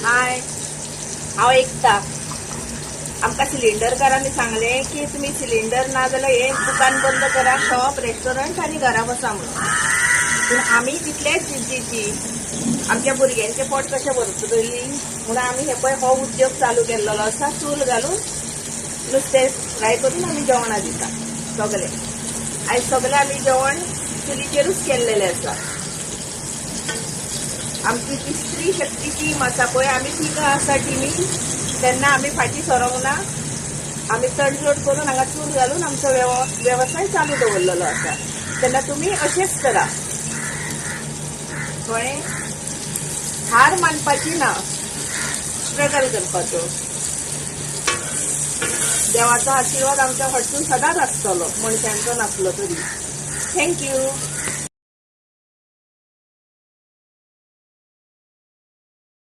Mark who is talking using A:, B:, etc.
A: हाय, हांव एकता. आमकां सिलिंडरकारांनी सांगलें की तुमी सिलिंडर ना जाल्यार हें दुकान बंद करा, शॉप, रेस्टॉरंट आनी घरा बसा म्हणून. पूण आमी तितलेच जिद्दीची. आमच्या भुरग्यांचें पोट कशें भरतली म्हणून आमी हे पळय हो उद्योग चालू केल्लो आसा. चूल घालून नुस्तें फ्राय करून आमी जेवणां दिता सगळे. आयज सगळें आमी जेवण चुलीचेरूच केल्लेलें आसा. आमची जी स्त्री शक्ती टीम आसा पळय, आमी तिगां आसा टिमीन. तेन्ना आमी फाटीं सरोंक ना. आमी तडजोड करून हांगा चूल घालून आमचो वेवसाय चालू दवरलेलो आसा. तेन्ना तुमी अशेंच करा, कळ्ळें? हार मानपाची ना, स्ट्रगल करपाचो. देवाचो आशिर्वाद आमच्या फाटसून सदांच आसतलो, मनशांचो नासलो तरी. Thank you.